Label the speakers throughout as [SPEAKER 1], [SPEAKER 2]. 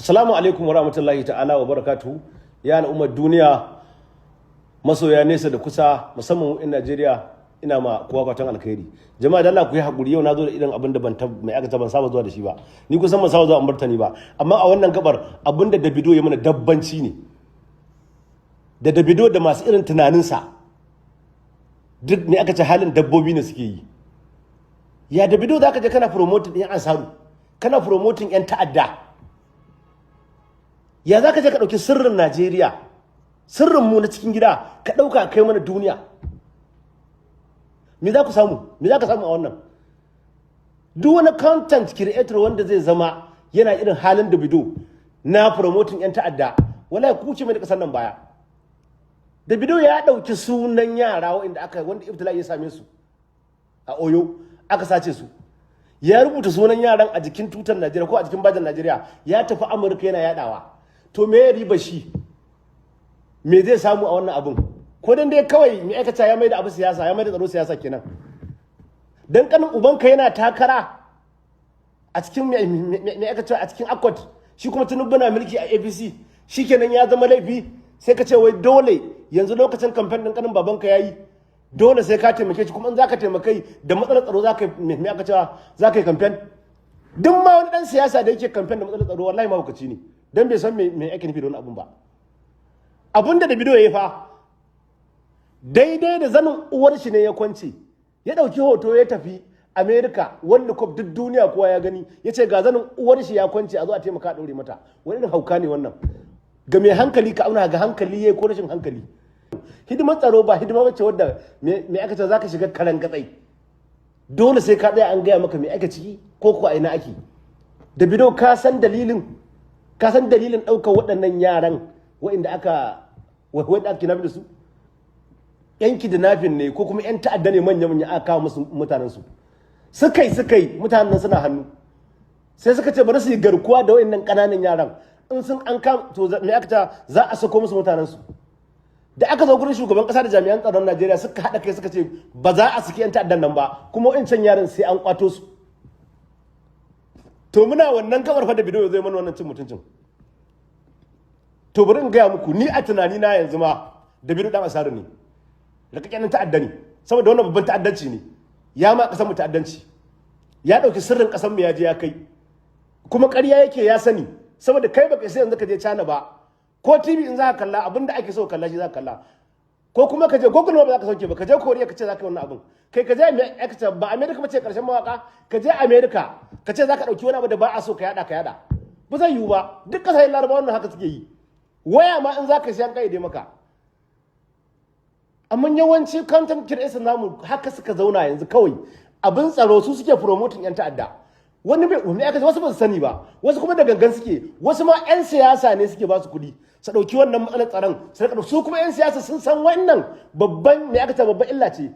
[SPEAKER 1] Salamu alaikum wa rahmatullahi ta'ala wa barakatuhu. Ya al'ummar duniya, masoya nesa da kusa, musamman in Najeriya, ina ma kowa fatan alkhairi. Jama'a, da Allah ku yi hakuri, yau na zo da irin abin da ban mai aka ban saba zuwa da shi ba. Ni kusan ban saba zuwa martani ba, amma a wannan gabar abin da Davido ya mana dabbanci ne. Da Davido da masu irin tunaninsa duk ne aka ce halin dabbobi ne suke yi. Ya Davido za ka je kana promoting ɗin Ansaru, kana promoting 'yan ta'adda? Ya za ka je ka ɗauki sirrin Najeriya, sirrin mu na cikin gida, ka ɗauka kai mana duniya? Me za ku samu? Me za ka samu a wannan? Duk wani content creator wanda zai zama yana irin halin Davido na promoting 'yan ta'adda, wallahi ku ce mai da ƙasar nan baya. Davido ya ɗauki sunan yara wanda aka wanda ibtila'i ya same su a Oyo, aka sace su. Ya rubuta sunan yaran a jikin tutar Najeriya ko a jikin bajin Najeriya, ya tafi Amurka yana yadawa. To me ya riba shi? Me zai samu a wannan abun? Ko dan dai kawai mai aikata ya mai da abu siyasa, ya mai da tsaro siyasa kenan. Dan kanin ubanka yana takara a cikin mai aikata a cikin Accord, shi kuma Tinubu na mulki a APC, shikenan ya zama laifi. Sai ka ce wai dole yanzu lokacin kamfen din kanin babanka yayi, dole sai ka taimake shi. Kuma in zaka taimakai da matsalar tsaro, zaka me aka cewa zaka yi kamfen? Duk ma wani dan siyasa da yake kamfen da matsalar tsaro, wallahi mahaukaci ne, dan bai san me ake nufi da wani abun ba. Abun da Davido ya yi fa, daidai da zanin uwar shi ne ya kwance, ya ɗauki hoto ya tafi America, wanda kwaf duk duniya kowa ya gani, ya ce ga zanin uwar shi ya kwance, a zo a taimaka a ɗaure mata. Wani irin hauka ne wannan? Ga mai hankali, ka auna ga hankali yayi ko rashin hankali. Hidimar tsaro ba hidima bace wadda me aka ce zaka shiga karan gatsai. Dole sai ka tsaya an gaya maka me aka ciki ko ko a ina ake. Davido, ka san dalilin ɗaukar waɗannan yaran waɗanda aka kidnapping da su? Yan kidnapping ne ko kuma yan ta'adda ne manya manya aka kawo musu mutanen su. Suka yi mutanen nan suna hannu, sai suka ce bari su yi garkuwa da waɗannan ƙananan yaran. In sun an kam to me aka ce za a sako musu mutanen su. Da aka zo gurin shugaban kasa da jami'an tsaron Najeriya, suka haɗa kai suka ce ba za a saki 'yan ta'addan nan ba, kuma wa'incan yaran sai an kwato su. To muna wannan kamar fa Davido zai mana wannan cin mutuncin. To bari in gaya muku, ni a tunani na yanzu ma Davido dan Ansaru ne, rikakken ta'adda ne, saboda wannan babban ta'addanci ne. Ya ma kasar mu ta'addanci, ya ɗauki sirrin kasar mu ya je ya kai. Kuma ƙarya yake, ya sani, saboda kai baka sai yanzu ka je China ba ko TV in za ka kalla, abinda ake so kalla shi za ka kalla, ko kuma ka je Google ma ba za ka sauke ba. Ka je Korea ka ce za ka yi wannan abin, kai ka je ba America ba ce karshen mawaka, ka je America ka ce za ka ɗauki wani abu da ba a so ka yada ka yada, ba zai yiwu ba. Duk kasashen Larabawa wannan haka suke yi. Waya ma in za ka siyan kaide maka. Amma yawanci content creators namu haka suka zauna yanzu, kawai abin tsaro su suke promoting yan ta'adda. Wani bai wani aka wasu ba su sani ba, wasu kuma da gangan suke, wasu ma yan siyasa ne suke ba su kuɗi su ɗauki wannan matsalar tsaron su rika. Su kuma yan siyasa sun san wannan babban me aka ce babban illa ce.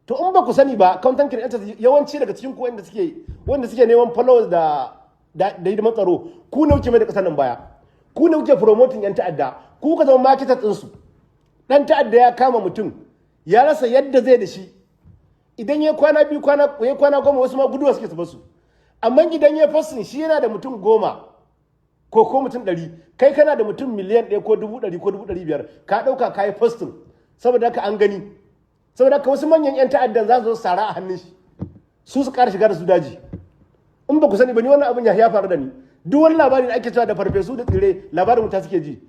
[SPEAKER 1] To in ba ku sani ba, content creators, yawanci daga cikin ku wanda suke neman followers da hidimar tsaro, ku ne kuke mai da kasar nan baya, ku ne kuke promoting yan ta'adda, ku ka zama marketer ɗinsu. Dan ta'adda ya kama mutum, ya rasa yadda zai da shi. Idan ya kwana 2, kwana ya kwana 10, wasu ma guduwa suke su basu. Amma idan ya fasin shi yana da mutum 10 ko mutum 100, kai kana da mutum miliyan 1 ko 100,000 ko 500,000, ka ɗauka ka yi posting, saboda haka an gani. Saboda haka wasu manyan 'yan ta'addan za su zo sara a hannun shi, su ƙara shiga da su daji. In ba ku sani ba, ni wannan abin ya faru da ni. Duk wani labari da ake cewa da farfesu da tsire, labarin wuta suke ji,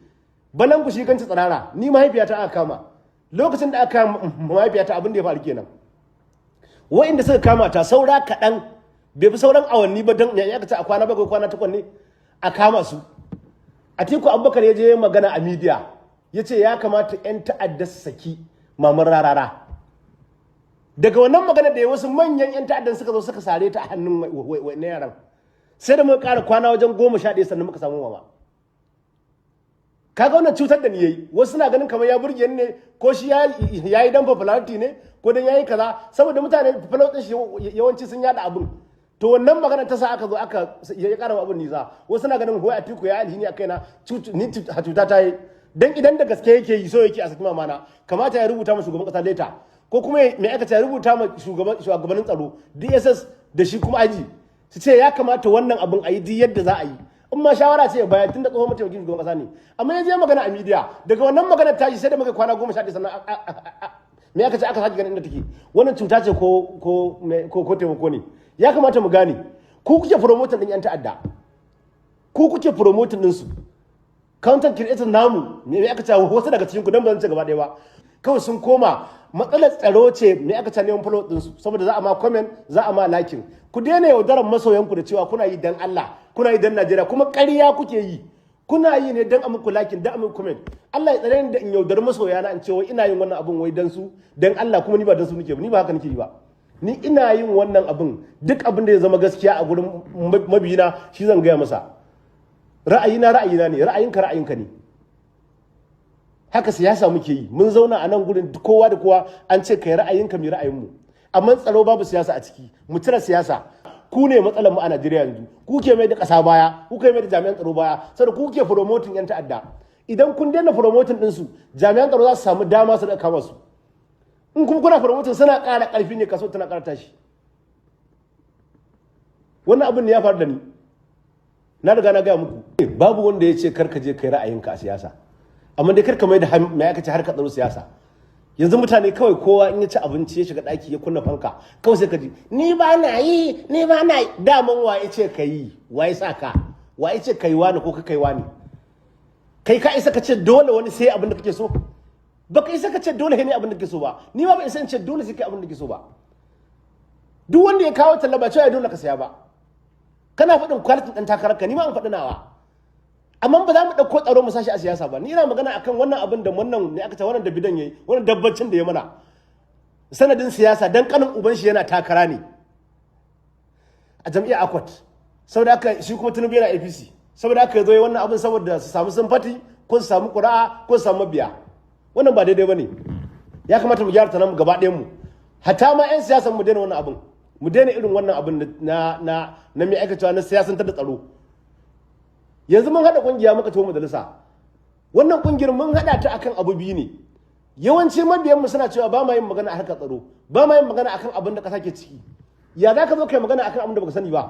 [SPEAKER 1] balan ku shi kanci tsirara. Ni mahaifiyata aka kama. Lokacin da aka kama mahaifiyata, abin da ya faru kenan. Wa'inda suka kama ta, saura kaɗan, bai fi sauran awanni ba, don ya ce a kwana 7, kwana 8 ne a kama su. Atiku Abubakar ya je magana a media, ya ce ya kamata 'yan ta'adda su saki Maman Rarara. Daga wannan magana da ya, wasu manyan 'yan ta'addan suka zo suka sare ta a hannun na yaran. Sai da muka ƙara kwana wajen 11 sannan muka samu mama. Kaga wannan cutar da ni yayi. Wasu suna ganin kamar ya burge ni ne, ko shi ya yi dan popularity ne, ko dan yayi kaza, saboda mutane followers din shi yawanci sun yada abun. To wannan magana ta sa aka zo aka ya ƙara abun nisa. Wasu suna ganin wai Atiku ya alhini a kaina. Ni cuta ta yi. Dan idan da gaske yake yi, so yake a saki mamana, kamata ya rubuta ma shugaban kasa letter, ko kuma mai aikata ya rubuta ma shugabannin tsaro, DSS da shi kuma aji, su ce ya kamata wannan abin a yi duk yadda za a yi. In ma shawara ce ya bayar, tun da tsohon mataimakin shugaban kasa ne. Amma ya je magana a media, daga wannan magana tashi sai da muka kwana 11 sannan me aka ce aka sake ganin inda take. Wannan cuta ce ko taimako ne? Ya kamata mu gane, ku kuke promoting din yan ta'adda, ku kuke promoting din su. Content creator namu, me aka ce, wasu daga cikin ku, dan ba zan ce gaba ɗaya ba, kawai sun koma matsalar tsaro ce, me aka ce, neman follow din su, saboda za a ma comment, za a ma liking. Ku daina yaudaran masoyan ku da cewa kuna yi dan Allah, kuna yi dan Najeriya, kuma ƙarya kuke yi. Kuna yi ne dan a muku liking, dan a muku comment. Allah ya tsare ni da in yaudari masoya na in ce wai ina yin wannan abun wai dan su, dan Allah, kuma ni ba dan su nake ba. Ni ba haka nake yi ba. Ni ina yin wannan abun, duk abin da ya zama gaskiya a gurin mabiyina shi zan gaya masa. Ra'ayina ra'ayina ne, ra'ayinka ra'ayinka ne. Haka siyasa muke yi. Mun zauna a nan gurin kowa da kowa, an ce kai ra'ayinka, mai ra'ayinmu. Amma tsaro babu siyasa a ciki, mu cire siyasa. Ku ne matsalar mu a Najeriya yanzu. Ku ke mai da ƙasa baya, ku ke mai da jami'an tsaro baya, saboda ku ke promoting yan ta'adda. Idan kun daina promoting din su, jami'an tsaro za su samu dama su da kama su. In kuma kuna promoting, suna ƙara ƙarfi ne, kaso tana ƙara tashi. Wannan abin ne ya faru da ni, na riga na gaya muku. Babu wanda ya ce kar ka je kai ra'ayinka a siyasa, amma dai kar ka mai da mai aka ce harkar tsaro siyasa. Yanzu mutane kawai kowa in ya ci abinci, ya shiga ɗaki, ya kunna fanka, kawai sai ka ji, "Ni ba na yi, ni ba na yi." Daman wa ya ce ka yi? Wa ya sa ka? Wa ya ce ka yi wani ko ka kai wani? Kai ka isa ka ce dole wani sai abin da kake so? Ba ka isa ka ce dole ne abin da kake so ba. Ni ma ba isa in ce dole sai kai abin da kake so ba. Duk wanda ya kawo talla ba cewa dole ka saya ba. Kana faɗin quality ɗan takararka, ni ma an faɗi nawa, amma ba za mu ɗauko tsaro mu sashi a siyasa ba. Ni ina magana akan wannan abin da wannan ne aka ce, wannan da bidan yayi, wannan dabbacin da ya mana sanadin siyasa, dan kanin uban shi yana takara ne a jam'iyyar Accord, saboda haka shi kuma Tinubu yana APC, saboda haka ya zo yi wannan abin saboda su samu sympathy, ko su samu ƙuri'a, ko su samu mabiya. Wannan ba daidai ba ne. Ya kamata mu gyara tunanin mu gaba ɗayan mu, hatta ma 'yan siyasan mu daina wannan abin, mu daina irin wannan abin na mai aikatawa na siyasantar da tsaro. Yanzu mun haɗa ƙungiya, muka tafi majalisa. Wannan ƙungiyar mun haɗa ta akan abu biyu ne. Yawanci mabiyan mu suna cewa ba ma yin magana a harkar tsaro, ba ma yin magana akan abin da ƙasa ke ciki. Ya za ka zo kai magana akan abin da baka sani ba?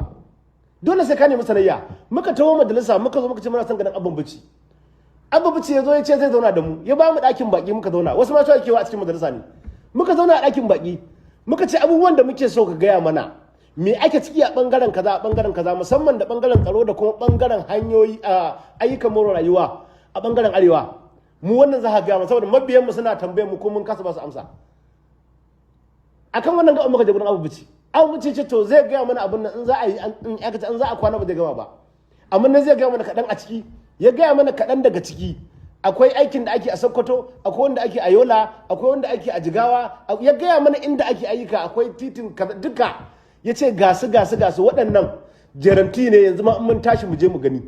[SPEAKER 1] Dole sai ka nemi sanayya. Muka taho majalisa, muka zo muka ce muna son ganin Abban Bichi. Abba Bichi ya zo ya ce zai zauna da mu, ya ba mu ɗakin baki muka zauna. Wasu ma cewa kewa a cikin majalisa ne. Muka zauna a ɗakin baki, muka ce abubuwan da muke so ka gaya mana, me ake ciki a bangaren kaza, a bangaren kaza, musamman da bangaren tsaro da kuma bangaren hanyoyi, a ayyukan more rayuwa a bangaren arewa. Mu wannan za ka gaya mana, saboda mabiyan mu suna tambayar mu ko mun kasa ba su amsa akan wannan. Ga muka je gurin Abu Bici, Abu Bici ce to zai gaya mana abin nan in za a yi, in aka ce in za a kwana ba zai gama ba, amma nan zai gaya mana kaɗan a ciki. Ya gaya mana kaɗan daga ciki. Akwai aikin da ake a Sokoto, akwai wanda ake a Yola, akwai wanda ake a Jigawa. Ya gaya mana inda ake ayyuka, akwai titin duka. Ya ce gasu gasu gasu, waɗannan guarantee ne, yanzu ma in mun tashi mu je mu gani.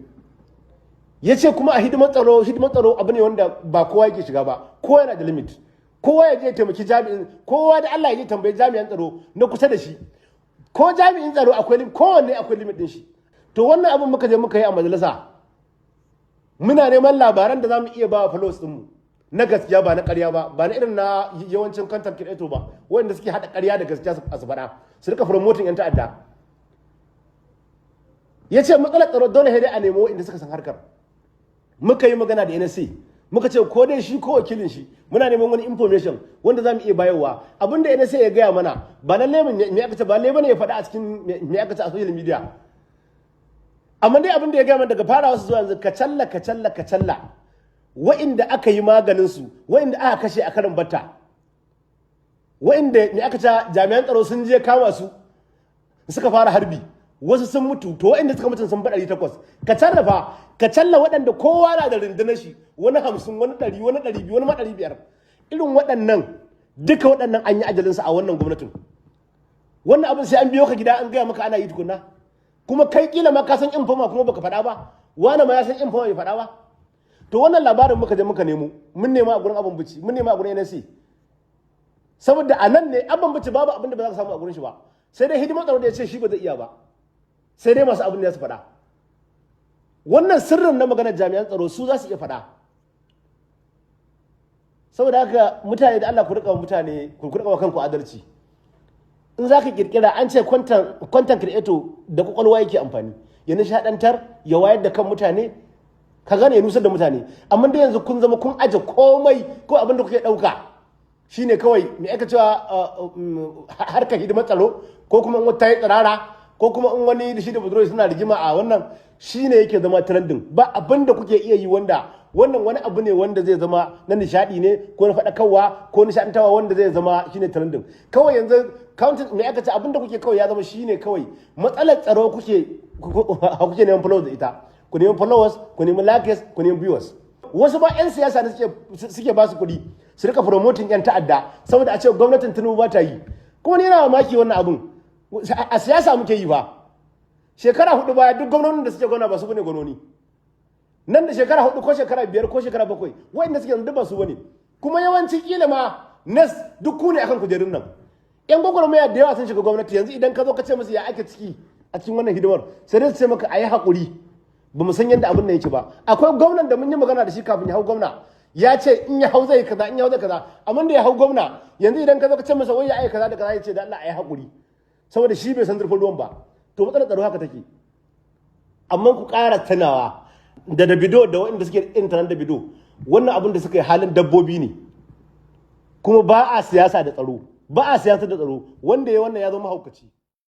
[SPEAKER 1] Ya ce kuma a hidimar tsaro, hidimar tsaro abu ne wanda ba kowa yake shiga ba, kowa yana da limit. Kowa ya je taimaki jami'in kowa da Allah ya je tambayi jami'an tsaro na kusa da shi, ko jami'in tsaro akwai limit, kowanne akwai limit din shi. To wannan abin muka je muka yi a majalisa, muna neman labaran da za mu iya ba wa followers ɗinmu na gaskiya, ba na ƙarya ba, ba na irin na yawancin content creator ba, wanda suke haɗa ƙarya da gaskiya su faɗa, su rika promoting yan ta'adda. Ya ce matsalar tsaro dole sai dai a nemo inda suka san harkar. Muka yi magana da NSA, muka ce ko dai shi ko wakilin shi, muna neman wani information wanda za mu iya bayarwa. Abinda NSA ya gaya mana ba lalle me aka ce, ba lalle bane ya faɗa a cikin me aka ce a social media, amma dai abin da ya gaya mana daga farawa su zuwa yanzu, kacalla kacalla kacalla, wa'inda aka yi maganin su, wa'inda aka kashe a karin batta, wa'inda me aka ce jami'an tsaro sun je kama su suka fara harbi, wasu sun mutu, to wa'inda suka mutu sun fi 800. Ka sarrafa ka challa waɗanda kowa na da rundunar shi, wani 50, wani 100, wani 200, wani ma 500. Irin waɗannan duka, waɗannan an yi ajalinsu a wannan gwamnatin. Wannan abin sai an biyo ka gida an gaya maka ana yi tukunna. Kuma kai kila ma ka san informer kuma baka faɗa ba, wani ma ya san informer bai faɗa ba. To wannan labarin muka je muka nemo, mun nema a gurin Abban Bici, mun nema a gurin NSA, saboda a nan ne Abban Bici babu abin da ba za ka samu a gurin shi ba, sai dai hidimar tsaro da ya ce shi ba zai iya ba, sai dai masu abin da ya su faɗa. Wannan sirrin na maganar jami'an tsaro su za su iya faɗa. Saboda haka mutane da Allah ku riƙa mutane, ku riƙa wa kanku adalci. In za ka kirkira, an ce content creator da kwakwalwa yake amfani. Ya nishadantar, ya wayar da kan mutane, ka gane, ya nusar da mutane. Amma da yanzu kun zama kun aje komai, ko abin da kuke ɗauka shine kawai, me aka cewa, harkar hidimar tsaro, ko kuma in wata yi tsirara, ko kuma in wani da shi da budurwa suna rigima a wannan, shine yake zama trending. Ba abin da kuke iya yi wanda wannan wani abu ne wanda zai zama na nishadi ne, ko na faɗakarwa, ko nishadantawa, wanda zai zama shine trending. Kawai yanzu content, me aka ce, abin da kuke kawai ya zama shine kawai matsalar tsaro kuke neman followers da ita. Ku nemi followers, ku nemi likes, ku nemi viewers. Wasu ba 'yan siyasa ne suke ba su kuɗi su rika promoting 'yan ta'adda, saboda a ce gwamnatin Tinubu ba ta yi. Kuma ni yana mamaki, wannan abun a siyasa muke yi ba. Shekara 4 baya, duk gwamnonin da suke gwamna ba su bane gwamnoni. Nan da shekara 4, ko shekara 5, ko shekara 7, waɗanda suke yanzu ba su bane. Kuma yawanci kila ma nes duk ku ne akan kujerun nan. Yan gwagwarmaya da yawa sun shiga gwamnati. Yanzu idan ka zo ka ce musu ya ake ciki a cikin wannan hidimar, sai dai su ce maka a yi haƙuri, ba mu san yadda abin nan yake ba. Akwai gwamnan da mun yi magana da shi kafin ya hau gwamna, ya ce in ya hau zai kaza, in ya hau zai kaza. Amma da ya hau gwamna, yanzu idan ka zo ka ce masa wai ya ai kaza da kaza, ya ce da Allah a yi haƙuri, saboda shi bai san zurfin ruwan ba. To, matsalar tsaro haka take. Amma ku ƙara tunawa da Davido da waɗanda suke intanet Davido, wannan abin da suka yi halin dabbobi ne. Kuma ba a siyasa da tsaro, ba a siyasa da tsaro. Wanda ya wannan ya zama mahaukaci.